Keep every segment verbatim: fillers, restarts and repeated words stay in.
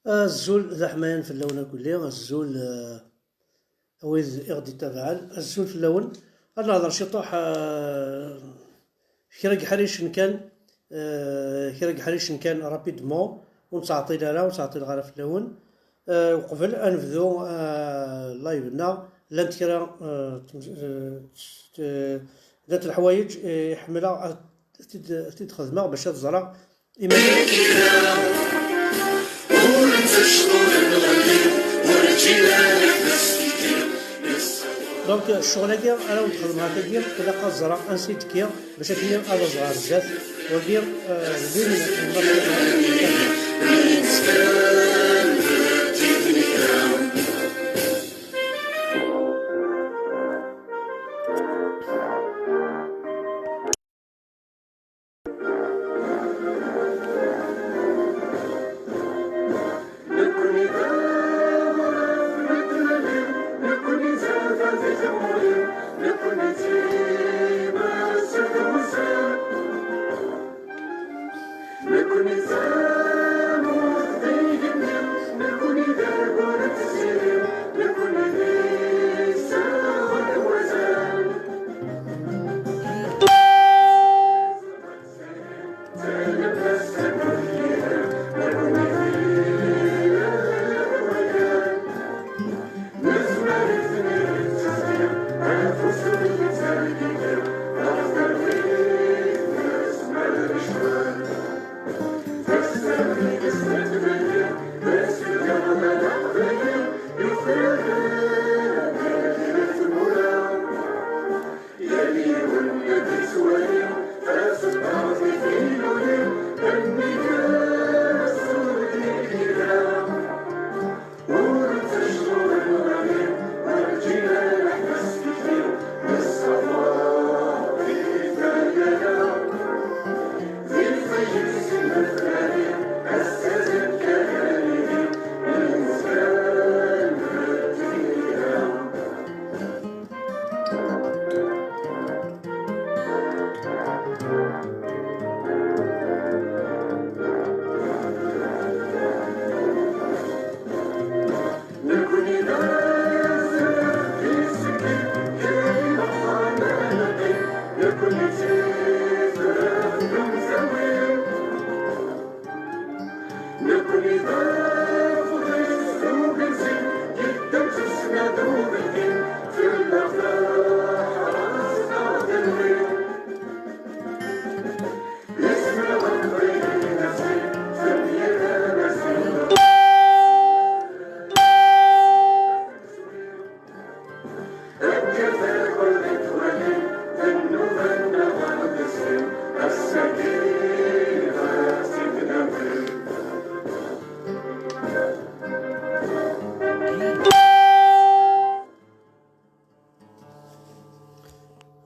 Azul d aḥmayan fell-awen akk-nni, azul, eh, a wid i ɣ-d-ittabaɛen, azul fell-awen. Ad nehḍer ciṭuḥ, eh, kra n yeḥricen kan, eh, kra n yeḥricen kan rapidement, ur nettɛeṭṭil ara, ur nettɛeṭṭileɣ ara fell-awen. Eh, uqbel ad nebdu, eh, live-nneɣ, llant kra, eh, tm-, eh, t-, llant leḥwayeǧ, eh, ḥemmleɣ ad t-id, ad t-id-xedmeɣ bac ad ẓreɣ iman-iw. Donc, ccɣel-agi ara wen-xedmeɣ tagi, ilaq ad ẓreɣ ansi d-kkiɣ, bac akken ad aẓeɣ ar zdat. Wagi, eh, d win n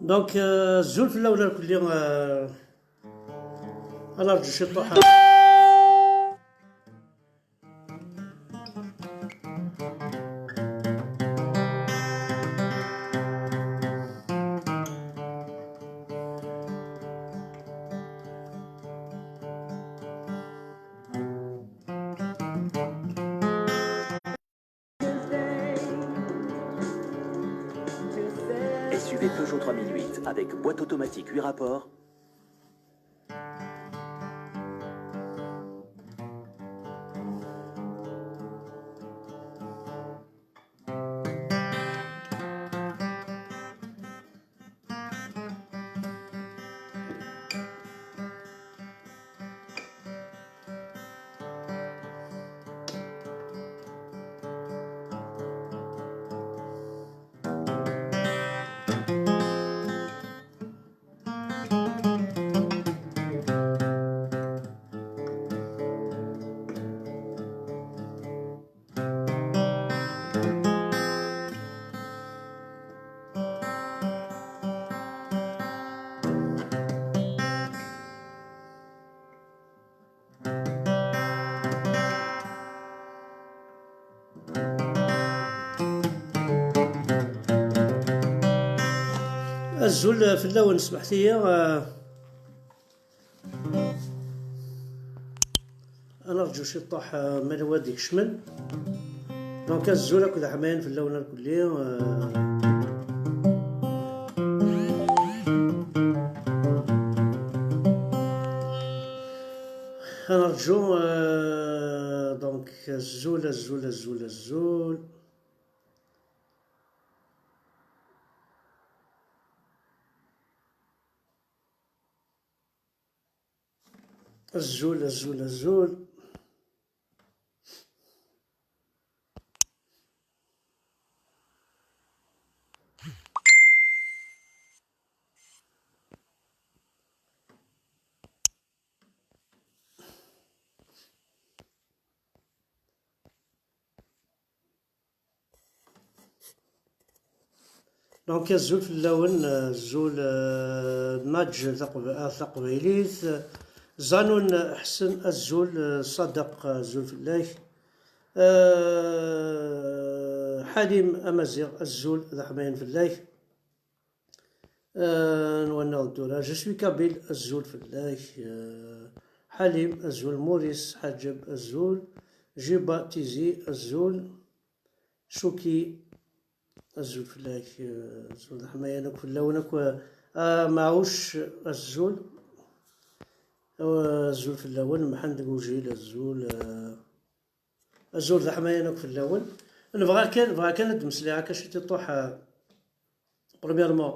Donc, euh, azul fell-awen irkelli, euh, ad nerǧu ciṭuḥ. S U V Peugeot trois mille huit avec boîte automatique huit rapports. Azul fell-awen, smeḥt-iyi, eh, Ad nerǧu ciṭuḥ, eh, ma n wad ikecmen. Donc, azul akked aḥmayan fell-awen irkelli, eh. Ad nerǧu, eh, donc, azul, azul, azul, azul. Azul, azul, azul. Donc, azul fell-awen, azul, eh, Maǧ taqb-, ah, taqbaylit, Zanun Ḥsen, azul, eh, Ṣadeq, azul fell-ak, eh, Ḥalim Amaziɣ, azul d aḥmayan fell-ak. Eh, nwanna tura, Je suis kabyle, azul fell-ak, eh, Ḥalim, azul Muris Ḥaǧeb, azul Jiba Tizi, azul Cuki, azul fell-ak, eh, azul d aḥmayan akk fell-awen akk, eh, Maɛuc, azul, eh, azul fell-awen, Mḥend Gujil, azul, eh, azul d aḥmayan akk fell-awen. Nebɣa kan, bɣa kan ad d-mmeslayeɣ akka ciṭuḥ, eh, premièrement,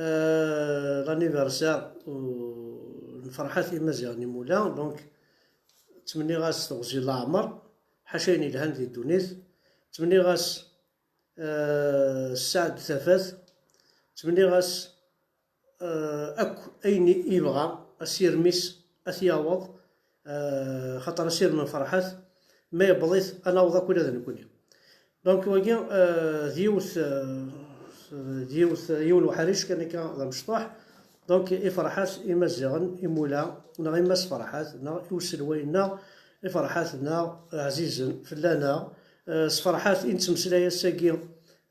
eh, l'anniversaire u-, n Ferḥat Imaziɣen Imula, donc, ttmenniɣ-as teɣzi n leɛmer, ḥaca ayen yelhan di ddunit, ttmenniɣ-as eh, sseɛd tafat, ttmenniɣ-as, eh, akk ayen i yebɣa, asirem-is ad t-yaweḍ, eh, xaṭer asirem n Ferḥat, ma yewweḍ-it, ad naweḍ akk ula d nekkni. Donc, wagi, eh, d yiwet, eh, d yiwet, yiwen uḥric kan akka d amecṭuḥ. Donc, i Ferḥat Imaziɣen Imula, neɣ i Mass Ferḥat, neɣ i uselway-nneɣ, i Ferḥat-nneɣ ɛzizen fell-aneɣ, eh, s Ferḥat i nettmeslay ass-agi,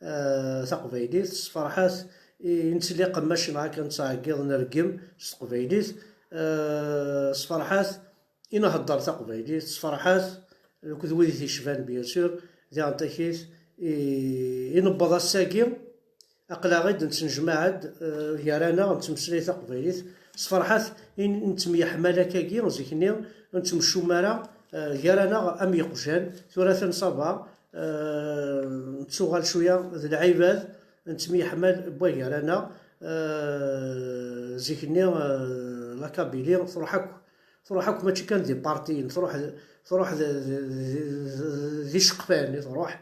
eh, taqbaylit, s Ferḥat i nettli qemmac neɣ akka nettɛeggiḍ nergem s teqbaylit, eh, s Ferḥat i nhedder taqbaylit, s Ferḥat akked wid i t-icban, bien sûr, diɣen takit i, i newweḍ ass-agi, aql-aɣ-id nettnejmaɛ-d, eh, gar-aneɣ, nettmeslay taqbaylit. S Ferḥat i n-, nettemyeḥmal akkagi, zik-nni ur nettemcum ara, eh, gar-aneɣ am yeqjan. Tura atan ça va, eh, nettuɣal cwiya d lɛibad, nettemyeḥmal wway gar-aneɣ, eh, zik-nni, eh, la Kabylie truḥ akk, truḥ akk mačči kan di parti, truḥ, truḥ d, d, d, d, d iceqfan i truḥ.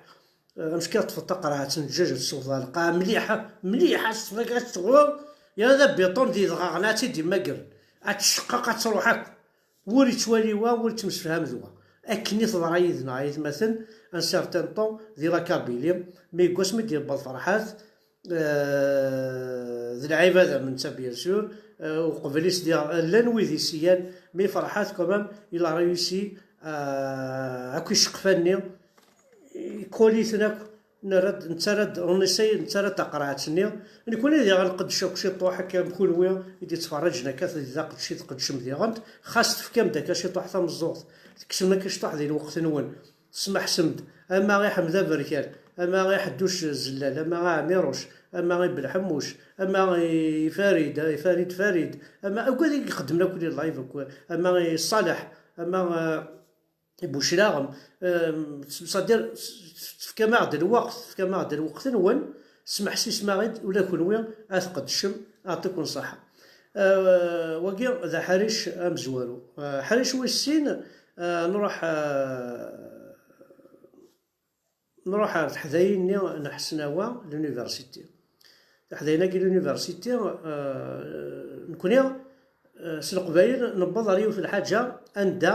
Eh, amek ara teṭṭfeḍ taqerɛet n ddjaj ad tesweḍ ɣer lqaɛa mliḥ, mliḥ, ad teṭṭfeḍ akka ad tesweḍ, yerna d abiṭun d yedɣaɣen ad tt-id-immagren, ad tceqqeq ad truḥ akk. Ur ittwali wa, ur ittemsefham d wa. Akken i teḍra yid-neɣ, ay atmaten, un certain temps di la Kabylie, mi deg wasmi d-yewweḍ Ferḥat, eh, d lɛibad am netta, bien sûr, eh, uqbel-is diɣ llan wid i s-iyan, mi Ferḥat, quand même, il a réussi, eh, akk iceqfan-nni, ikoli-ten akk, nerra-d, nettarra-d, on essaye, nettarra-d taqerɛet-nni. Nekkni diɣ ad nqeddec akk ciṭuḥ akka am kunwi i d-yettferriǧen akka di taqeddcit, tqeddcem diɣen, xas tefkam-d akka ciṭuḥ tameẓẓuɣt, tekksem akka ciṭuḥ di lweqt-nwen, tesmeḥsem-d, ama i Ḥmed Aberkan, ama i Ḥedduc Zellal, ama i Ɛmiruc, ama i Belḥemmuc, ama i Farid, i Farid Farid, ama akk wid i ixeddmen akk di live akk, ama i Ṣaleḥ, ama, eh, i Buclaɣem, eh, c'est-à-dire, tefkam-aɣ-d lweqt, tefkam-aɣ-d lweqt-nwen, smeḥsisem-aɣ-id ula kunwi ad tqeddcem, aɛṭikum ṣṣeḥḥa. Eh, wagi d aḥric amezwaru. Eh, aḥric wis sin, eh, nruḥ, eh, nruḥ ar teḥdayin-nni n Ḥesnawa, l'université. Taḥdayin-agi l'université, eh, nekni, eh, s Leqbayel newweḍ ar yiwet n lḥaǧa anda,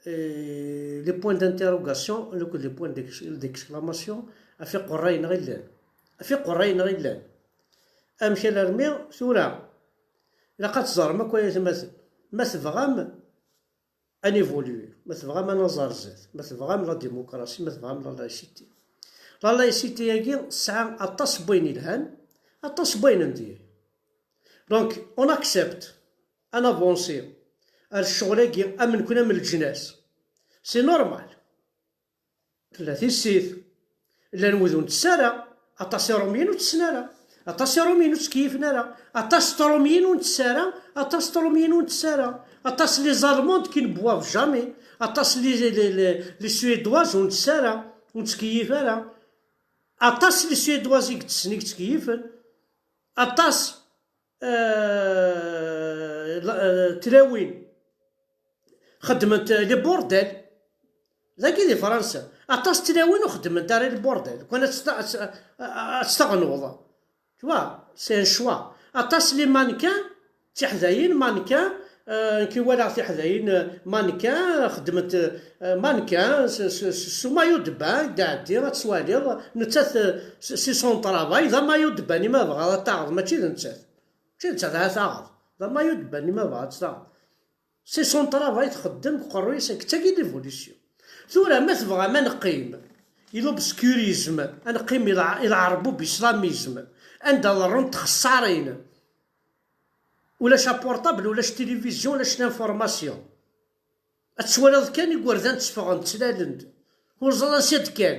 eh, les points d'interrogation akked les points d'ex-, d'exclamation ɣef iqerrayen i llan. Ɣef iqerrayen i llan. Amek alarmi tura, ilaq ad teẓrem akk ay atmaten, ma tebɣam ad névoluer, ma tebɣam ad naẓ ar zdat, ma tebɣam la démocratie, ma tebɣam la laïcité. La laïcité-agi tesɛa aṭas n wayen yelhan, aṭas n wayen n diri. Donc, on accepte, ad navancer ar ccɣel-agi am nekkni am leǧnas. C'est normal. Tella tissit. Llan wid ur ntess ara. Aṭas Iṛumyen ur tessen ara. Aṭas Iṛumyen ur ttkeyyifen ara. Aṭas Tṛumyin ur ntess ara. Aṭas Tṛumyin ur ntess ara. Aṭas les Allemandes qui ne boivent jamais. Aṭas les, les, les, les Suédoises ur ntess ara. Ur ttkeyyif ara. Aṭas les Suédoises i yettsen i yettkeyyifen. Aṭas, euh, la- euh, tlawin xeddment les bordels. Dagi di Fransa, aṭas tlawin ur xeddment ara les bordels. Kan ad tt-, ad tt-, ad tt-taɣnuḍ. Tu vois, c'est un choix. Aṭas les mannequins, tiḥdayin, mannequins, euh, nekk walaɣ tiḥdayin, euh, mannequins, xeddment, euh, mannequins, s, s, s, s maillot de bain, d-, ɛeddi, ad twaliḍ, nettat, euh, s, c'est son travail, d amaillot de bain, i ma tebɣaḍ ad taɣeḍ, mačči d nettat. Mačči d nettat ara taɣeḍ, d amaillot de bain, i ma tebɣaḍ ad taɣeḍ. C'est son travail, txeddem deg uqerruy-is, d tagi l'évolution. Tura, ma tebɣam ad neqqim i l'obscurisme, ad neqqim i lɛ-, i lɛerbub islamisme, anda ḍerrunt txessarin, ulac aportable, ulac tilivizyu, ulac l'information. Ad twaliḍ kan igerdan tteffɣen, ttlalen-d. Ur ẓriɣ ansi d-kkan.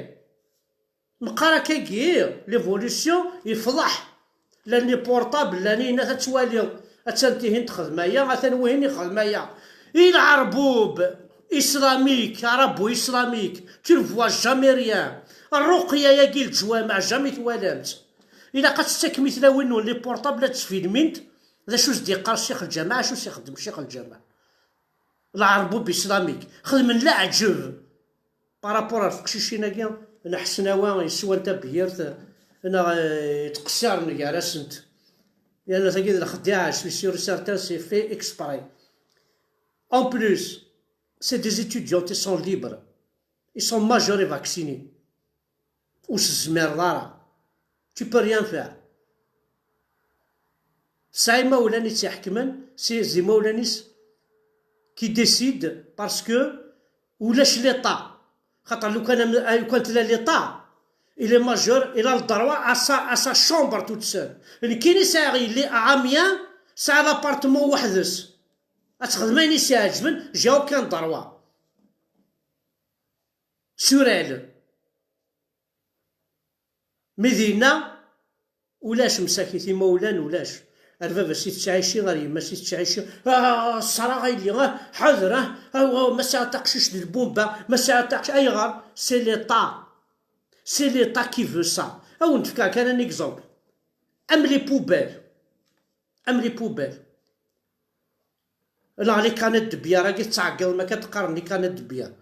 Meqqar akkagi, l'évolution, yefḍeḥ. Llan les portables, llan inat ad twaliḍ. Attan tihin texdem aya, atan wihin ixdem aya. I lɛerbub islamique, arabo-islamique, tu ne vois jamais rien. Rruqya-agi, leǧwameɛ, jamais twalam-tt. Ilaq ad tettakem i tlawin-nwen les portables ad ttfilmint d acu s-d-yeqqar ccix lǧameɛ, acu s-ixeddem ccix lǧameɛ. Lɛerbub islamique, xedmen leɛǧeb par rapport ar teqcicin-agi n Ḥesnawa yeswan tabyirt, neɣ, eh, yettqeṣṣiren gar-asent. Yerna tagi d lexdiɛa, je suis sûr et certain, c'est fait exprès. En plus, c'est des étudiants, ils sont libres. Ils sont majeurs et vaccinés. Ur s-tezmireḍ ara. Tu peux rien faire. Tesɛa imawlan i tt-iḥekmen, c'est des imawlan-is qui décident parce que ulac l'État. Xaṭer lukan am-, lukan tella l'État, il est majeur, il a le droit à sa, à sa chambre toute seule. Nekkini sɛiɣ yelli à Amiens, sɛiɣ l'appartement weḥd-s. Ad texdem ayen i s-iɛeǧben, j'ai aucun droit. Sur elle. Mi dinna, ulac msakit imawlan, ulac. Ar baba-s i tettɛici, ar yemma-s i tettɛici. Ah, ṣṣreɣ a yelli, ah, ḥader, ah, ah, ah, ma sɛiɣ taqcict d lbumba, ma sɛiɣ taqcict, ayɣer? C'est l'État. C'est l'État qui veut ça. Ad wen-d-fkeɣ kan un exemple. Am les poubelles. Am les poubelles. Neɣ les canettes de bière, agi tettɛeggiḍem akka d-qqaren les canettes de bière.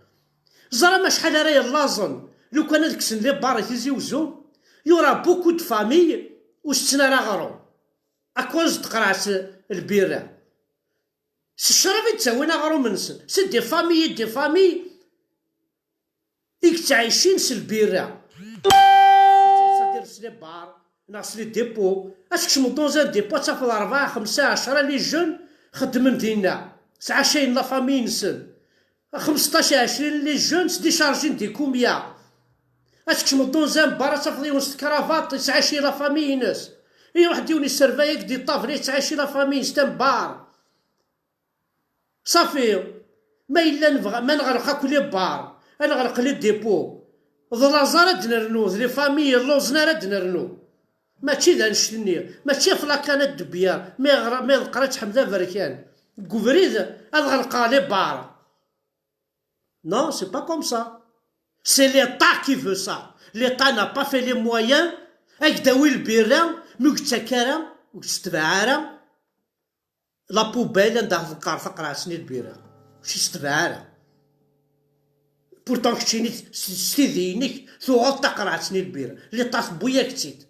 Ẓram acḥal ara yellaẓen lukan ad kksen les bars i Tizi Uzzu? Il y aura beaucoup de familles ur setten ara aɣrum. À cause n teqreɛt lbirra. S ccrab i d-ttawin aɣrum-nsen. C'est des familles et des familles i yettɛicin s lbirra. Ttaddir s les bars neɣ s les dépôts. Ad tkecmeḍ dans un dépôt, ad tafeḍ rebɛa, xemsa, ɛecra les jeunes xeddmen dinna, sɛacayen la famille-nsen. Xmesṭac, ɛecrin les jeunes sdichargin des combia. Ad tkecmeḍ dans un bar, ad tafeḍ yiwen s tkrabaṭ yettɛici la famille-ines. Iruḥ-d yiwen iservay-ak di ṭṭabla, yettɛici la famille-ines, c'est un bar. Safi. Ma yella nebɣa, ma neɣleq akk les bars, ad neɣleq les dépôts, d laẓ ara d-nernu, d les familles lluẓen ara d-nernu. Mačči d annect-nni, mačči ɣef la canette de bière, ma yeɣra, ma yeḍqer ad teḥmed aberkan. Deg ubrid, ad ɣelqeɣ les bars. Non, c'est pas comme ça. C'est l'État qui veut ça. L'État n'a pas fait les moyens. Ad k-d-awi lbirra, mi ur yettak ara, ur yettebaɛ ara. La poubelle anda teqqar taqerɛet-nni lbira. Ur s-yetbeɛ ara. Pourtant keččini s, s tidi-inek tuɣeḍ taqerɛet-nni lbira. L'État tewwi-yak-tt-id.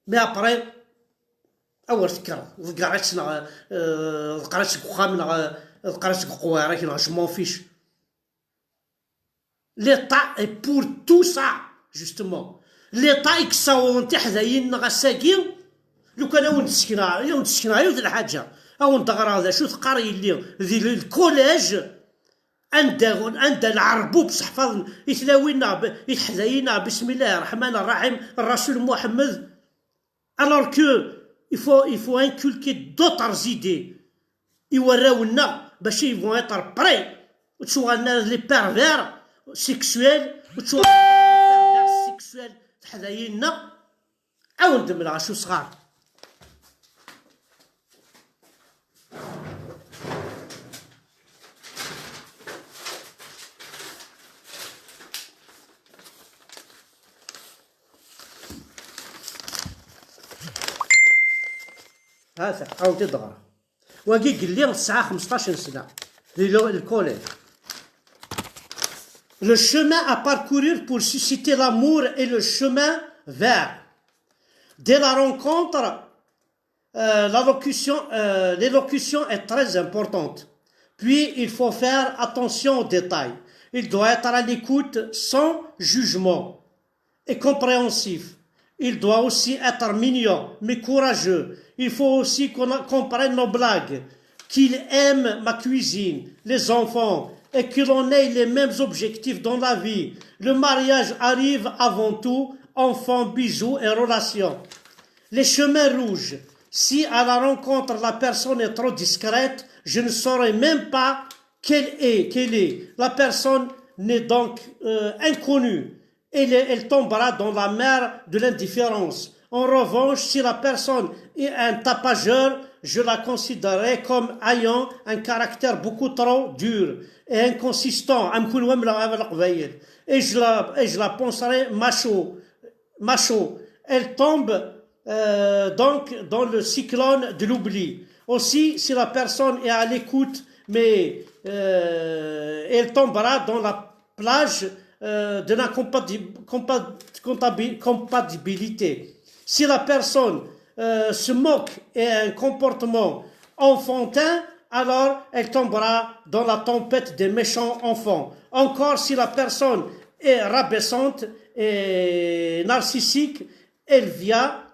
Mais après, awer tekkreḍ, ḍegger-itt neɣ, euh, ḍegger-itt deg uxxam neɣ, euh, ḍegger-itt deg uqwiṛ-ik neɣ je m'en fiche. L'État est pour tout ça, justement. L'État i yessawḍen tiḥdayin-nneɣ ass-agi, lukan a wen-d-sekneɣ, a wen-d-sekneɣ yiwet n lḥaǧa, a wen-d-ɣreɣ d acu teqqar yelli di l-, lkulaj, anda, anda lɛerbub seḥfaḍen i tlawin-nneɣ, b-, i teḥdayin-nneɣ, bismillahi rreḥmani rraḥim, Rasul Muḥemmed. Alors que il faut, il faut inculquer d'autres idées i warraw-nneɣ, bac ils vont être prêts Ur ttuɣalen ara d les pervers sexuels, ur ttuɣalen ara d les pervers sexuels teḥdayin-nneɣ. Awen-d-mleɣ acu sɣar. Hata, awen-t-id-ɣreɣ. Wagi yelli tesɛa xmesṭac n sna, di lo-, lkoliǧ. Le chemin à parcourir pour susciter l'amour est le chemin vert. Dès la rencontre, euh, l'allocution, euh, l'élocution est très importante. Puis, il faut faire attention aux détails. Il doit être à l'écoute sans jugement et compréhensif. Il doit aussi être mignon, mais courageux. Il faut aussi qu'on comprenne nos blagues, qu'il aime ma cuisine, les enfants, et que l'on ait les mêmes objectifs dans la vie. Le mariage arrive avant tout, enfants, bijoux et relations. Les chemins rouges. Si à la rencontre la personne est trop discrète, je ne saurais même pas quelle est, quelle est. La personne n'est donc, euh, inconnue. Elle, elle tombera dans la mer de l'indifférence. En revanche, si la personne est un tapageur, je la considérerai comme ayant un caractère beaucoup trop dur et inconsistant. Amkun wamla, a leqbayel. Et je la, et je la penserai macho. Macho. Elle tombe, euh, donc dans le cyclone de l'oubli. Aussi, si la personne est à l'écoute, mais, euh, elle tombera dans la plage, euh, de l'incompatibilité. Si la personne, euh, se moque et a un comportement enfantin, alors elle tombera dans la tempête des méchants enfants. Encore, si la personne est rabaissante et narcissique, elle vient,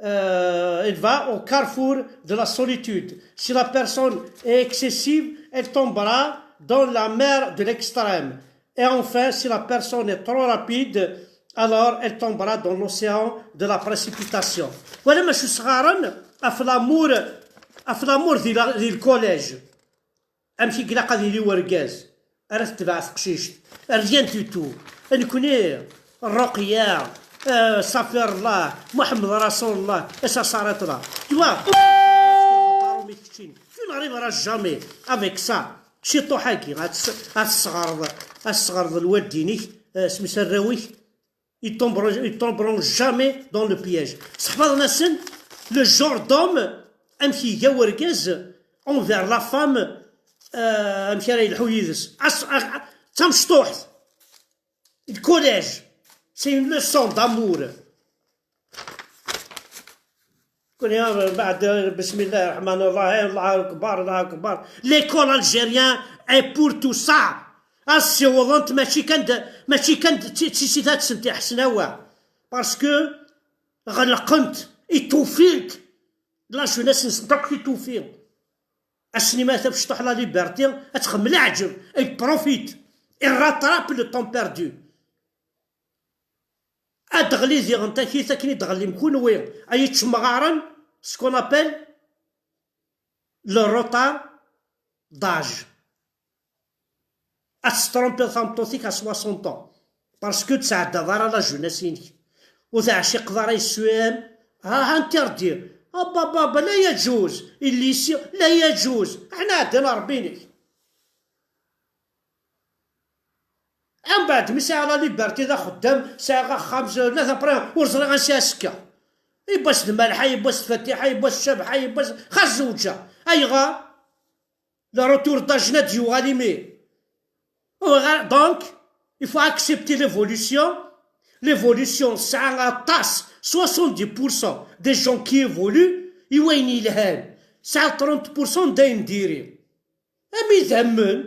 euh, elle va au carrefour de la solitude. Si la personne est excessive, elle tombera dans la mer de l'extrême. Et enfin, si la personne est trop rapide, alors elle tombera dans l'océan de la précipitation. Voilà ma s-sɣaren af l'amour, af l'amour di, la, di lkolèj. Amek i ilaq ad yili urgaz ara tetbeɛ teqcict? Rien du tout. Nekni, Ruqya, euh, Safirullah, Muḥemmed Rasulullah, et ça s'arrête là. Tu vois? Tu n'arriveras jamais avec ça. Ciṭuḥ-agi, ad s-, ad tesɣerḍ, ad tesɣerḍ lwaldin-ik, euh, s-, s arraw-ik, ils tomberont, ils tomberont jamais dans le piège. Seḥfaḍen-asen le genre d'homme, amek iga urgaz envers la femme, euh, amek ara yelḥu yid-s. As-, a-, a-, d tamecṭuḥt. Le collège, c'est une leçon d'amour. Kuni, ah, mbeɛd, bismillah ar-Rahman ar-Rahim, Allahu akbar, Allahu akbar. L'école algérienne est pour tout ça. Ad ssiwḍent mačči kan d, mačči kan d ti-, d tisit ad sent iḥesnawa. Parce que ɣelqent, étouffent la jeunesse-nsent akk, étouffent. Ass-nni ma tafecṭuḥ la liberté, ad txemmel aɛǧeb, elle profite, elle rattrape le temps perdu. Ad d-ɣli diɣen takit akken i d-ɣellim kunwi, ay ičemɣaren, ce qu'on appelle le retard d'âge. Ad testrumpiḍ tameṭṭut-ik à soixante ans, parce que ur tesɛeddaḍ ara la jeunesse-inek. Ur teɛciqeḍ ara yeswi-am, ha, ha, interdit. Ah, baba, baba, la يجوز. Ici, la يجوز. Aḥna ɛeddan Ṛebbi-inek. Ambeɛd mi sɛiɣ la liberté d axeddam, sɛiɣ axxam, z-, la après ur ẓriɣ ansi ad s-kkeɣ. Yiwwas d Malḥa, yiwwas d Fatiḥa, yiwwas d Cabḥa, yiwwas xas zewǧeɣ. Ayɣer? Le retour d'âge-nni ad d-yuɣal imi. Donc, il faut accepter l'évolution. L'évolution, tesɛa aṭas, soixante-dix pour cent des gens qui évoluent, i wayen yelhan. Tesɛa trente pour cent d ayen diri. Am idammen,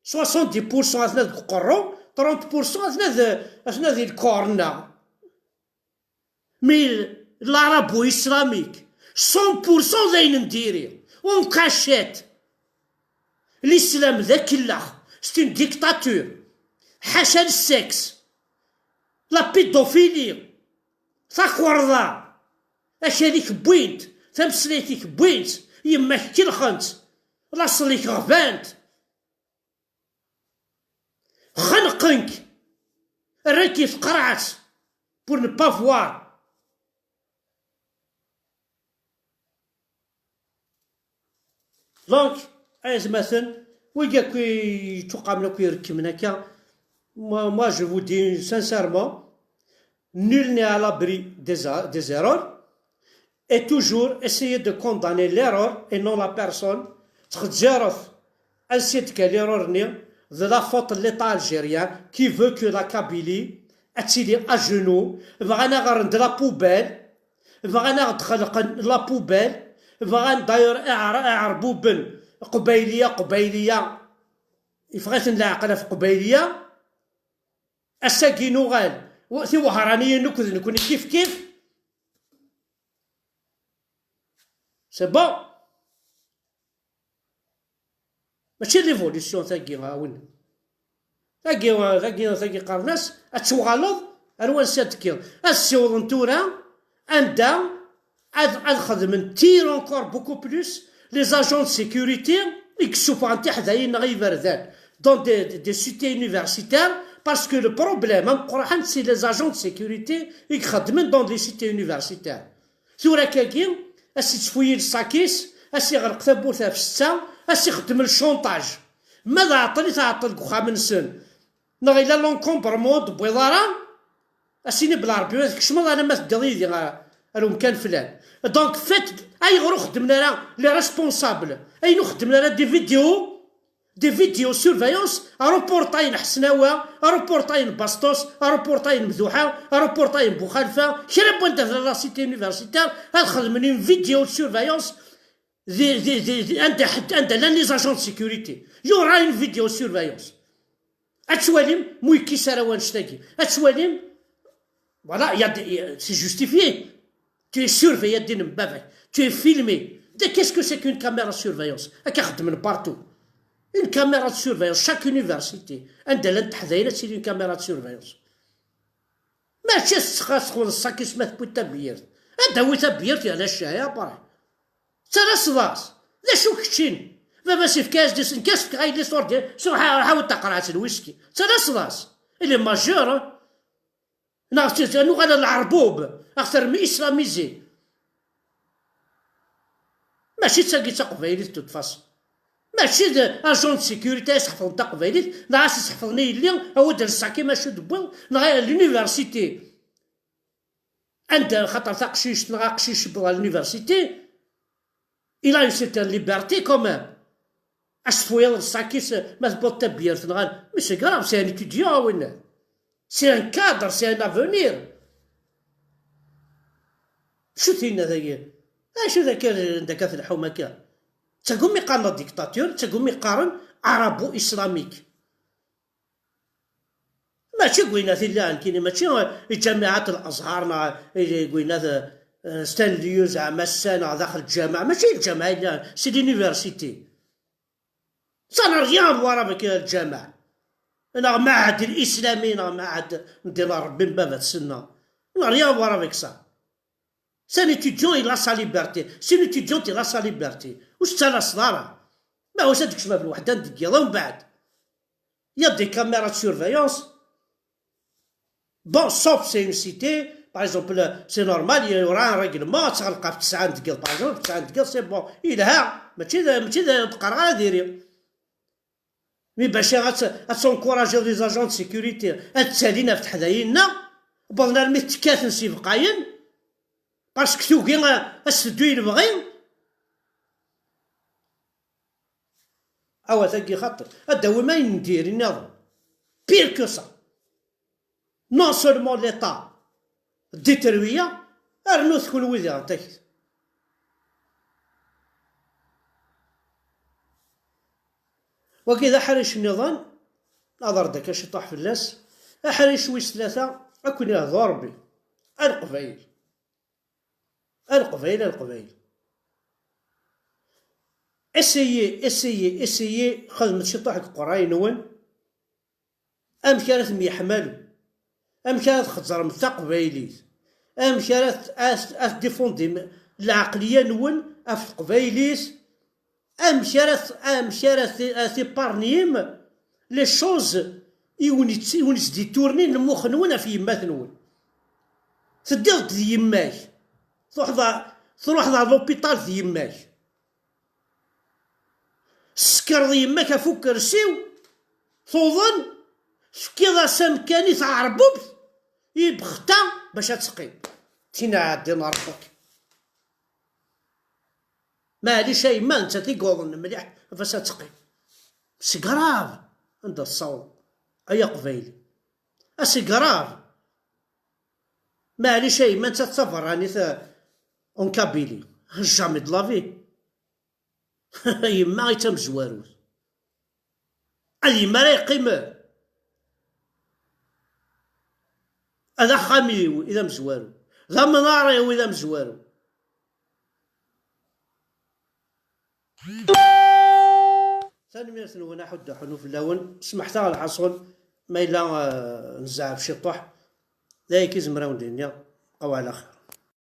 soixante-dix pour cent atna deg uqerru, trente pour cent atna d, atna di lkurna. Mais l'arabo-islamique, cent pour cent d ayen n diri, en cachette. L'islam d akellax, c'est une dictature. Ḥaca le sexe, la pédophilie, takerḍa, akal-ik wwin-t, tameslayt-ik wwin-tt, yemma-k kellxen-tt, laṣel-ik ɣban-t. Qenk. Rrek i tqerɛet pour ne pas voir. Donc, ay atmaten, wigi akk i yettwaqqamen akk irekmen akka, moi, moi, je vous dis sincèrement, nul n'est à l'abri des, des erreurs, et toujours essayer de condamner l'erreur et non la personne. Ttxezziref ansi d-kkan l'erreur-nni, de la faute de l'État algérien qui veut que la Kabylie ad tili à genoux, bɣan ad ɣ-rren de la poubelle, bɣan ad ɣ-d-xelqen la poubelle, bɣan d'ailleurs Iɛer-, Iɛerbuben, Qbayliya, Qbayliya, yeffeɣ-iten leɛqel ɣef Qbayliya. Ass-agi nuɣal, w-, Tiwehṛaniyin akk d nekkni kif kif. C'est bon. Mačči l'évolution tagi, a win. Tagi, tagi, tagi qqaren-as, ad tuɣaleḍ ar wansi ad tekkiḍ. Ad ssiwḍen tura anda ad, ad xedmen tir encore beaucoup plus les agents de sécurité i yessufɣen tiḥdayin neɣ iberdan dans des, des, des cités universitaires, parce que le problème ameqqran c'est les agents de sécurité i ixeddmen dans les cités universitaires. Tura akkagi, a s-ittfuyil ṣṣak-is, a s-iɣleq tawwurt ɣef ssetta, a s-ixeddem le chantage. Ma d aɛeṭṭel i tɛeṭṭel deg uxxam-nsen, neɣ yella l'encombrement ur d-tewwiḍ ara, a s-ini belli Ṛebbi ma tkecmeḍ alamma teddiḍ yid-i ɣer, ɣer umkan flan. Donc, faites, ayɣer ur xeddmen ara les responsables, ayen ur xeddmen ara des vidéos, des vidéos surveillance, aruportay n Ḥesnawa, aruportay n Bastos, aruportay n Mduḥa, aruportay n Buxalfa, kra n wanda tella la cité universitaire, ad xedmen une vidéo de surveillance di, di, di, di, anda, anda llan les agents de sécurité. Il y aura une vidéo surveillance. Ad twalim, mu yekkis ara wannect-agi. Ad twalim, voilà, il y a des, c'est justifié. Tu es surveillé, din baba. Tu es filmé. De qu'est-ce que c'est qu'une caméra de surveillance? Akka xeddmen partout. Une caméra de surveillance, chaque université. Anda llant teḥdayin ad tili une caméra de surveillance. Mačči s-, s-, txuḍ ṣṣak-is ma tewwi-d tabyirt. Ad d-tawi tabyirt yerna ccahi, après. Ttalaseḍ-as. D acu keččin? Baba-s yefka-as-d isenkas, fkeɣ a yelli s urdi, s ruḥ, ruḥ awi-d taqerɛet n whisky. Ttalaseḍ-as. Il est majeur, hein? Neɣ s-, nuɣal ɣer leɛrbub, ad ɣ-terrem islamisés. Mačči d tagi d taqbaylit, de toute façon. Mačči d agent de sécurité i s-ḥefḍen taqbaylit, neɣ a s-ḥefḍen i yelli, awi-d lsaki mačči d-wwiḍ, neɣ l'université. Anda, xaṭer taqcict neɣ aqcic yewweḍ ɣer l'université, il a une certaine liberté quand même. Ad s-tefwiḍ lsaki-s ma tewwiḍ tabyirt neɣ, mais c'est grave, c'est un étudiant, a winna. C'est un cadre, c'est un avenir. Acu tinna dagi? Acu d akka, d akka telḥum akka? Tagumi qqaren la dictature, tagumi qqaren arabo-islamique. Mačči gwinat i llan kini, mačči i ǧamiɛat Al-Azhar neɣ i gwinat, eh, Stanley zeɛma ass-a neɣ daxel ǧamaɛ, mačči ǧamaɛ i llan, c'est l'université. Ça n'a rien à voir avec, eh, ǧamaɛ. Neɣ maɛad l-islami, neɣ maɛad n din Ṛebbi n baba tsenna. Ça n'a rien à voir avec ça. C'est un étudiant, il a sa liberté. C'est une étudiante, il a sa liberté. Ur tettalaseḍ ara. Ma ur s-ad-tekcem ɣef lweḥda n deg yiḍ, umbeɛd. Il y a des caméras de surveillance. Bon, sauf c'est une cité, par exemple, c'est normal, il y aura un règlement, ad tɣelqeḍ ɣef tesɛa n deg yiḍ, par exemple, tesɛa n deg yiḍ, c'est bon. Yelha, mačči d, mačči d, ur d-qqareɣ ara diri. Mais bac ad, ad tencouragiḍ les agents de sécurité, ad ttalin ɣef teḥdayin-nneɣ, wwḍen armi ttekkaten s ibeqayen, parce que tugi a, ad s-teddu i lebɣi. Awa tagi xaṭer, ad d-tawim ayen n diri nniḍen. Pire que ça. Non seulement l'État détruit, rnut kunwi diɣen takti. Wagi d aḥric nniḍen, aḍer-d akka ciṭuḥ fell-as. Aḥric wis tlata, ad ken-ihdu Ṛebbi. A Leqbayel. A Leqbayel, a Leqbayel. Essayez, essayez, essayez, xedmet ciṭuḥ deg uqerray-nwen. Amek ara temyeḥmalem? Amek ara txeẓẓrem taqbaylit? Amek ara t-, ara t-, ara tdifundim lɛeqliya-nwen ɣef teqbaylit? Amek ara t-, amek ara t-, ara tiparnim les choses i wen-itt-, i wen-ittditturnin lmux-nwen ɣef yemma-twen. Teddiḍ-d d yemma-k, truḥeḍ a-, truḥeḍ ɣer l'hôpital d yemma-k, tessekreḍ yemma-k ɣef ukersi-w, tuḍen, tefkiḍ-as amkan i tɛerbubt, i bexta bac ad teqqim. Tin ɛeddan ɣer ɣur-k. Maɛlic a yemma, nettat i yuḍen mliḥ, ɣef-as ad teqqim. C'est grave anda tessawḍeḍ, ay aqbayli. A, c'est grave. Maɛlic a yemma, nettat d taberranit, euh, en Kabylie. Jamais de la vie. A yemma i d tamezwarut. A yemma ara yeqqimen. A d axxam-iw i d amezwaru. D amnaṛ-iw i d amezwaru. Tanemmirt-nwen, aḥuddu aḥunnu fell-awen. Smeḥt-aɣ lḥaṣun ma yella, eh, nzeɛɛef ciṭuḥ. D ayagi i zemreɣ ad wen-d-iniɣ. Aw ɛla xir.